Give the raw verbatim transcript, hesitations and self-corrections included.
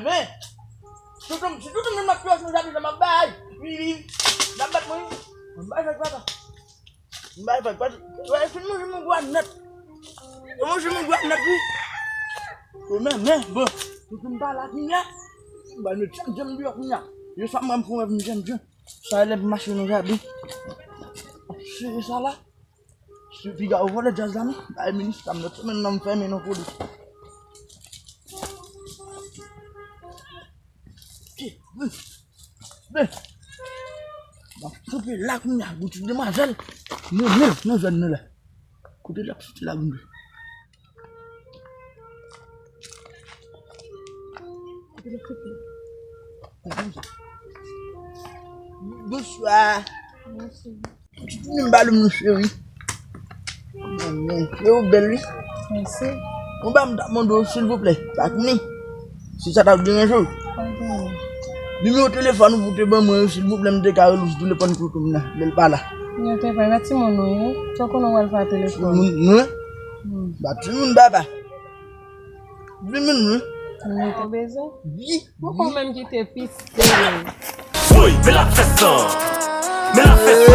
Men, toutoun, si toutoun menm ap fè yon jaden, m ap bay. Wi, wi. N ap bat mwen, wi. M bay fèk papa. M bay fèk papa. Wè, fin manje mwen gwa nèt. Fin manje mwen gwa nèt, wi. Yo, men, men, bon. Toutoun pa la kounya. M bay nou tchanm djanm deyò kounya. Yo, sa m fè m fè m tchanm djanm. Sa lè mache nan jaden. Se sa la. Si piga ou vòlè djaz la, non? Bay minis, sa m nòt semenn nan m fèmen nan foli. Ki? Wi. Wi. M ap kanpe la kounya, pou ti demwazèl. Men, men, nan zòn nan la. Kote l ap soti la, vin. Bonswa. Bonswa. Ti timoun ba lou m cheri. Mwen, se ou bèl wi. Mèsi. Mwen ba m ta mande w silvouplè. Pa konnen. Si sa t ap deranje w. Pa gen. Nimewo telefòn ou pou te ban mwen yo silvouplè, m te ka rele w sou telefòn kote m nan. Lè l pa la. Yo te fè mèt timoun ou ye. Sa w konnen w al fè a telefòn. Timoun mwen. Hmm. Ba timoun papa. Vin menm wi. Mwen te bezwen. Wi. Mwen kon menm kite pis. Woy, men l ap fè san. Men l ap fè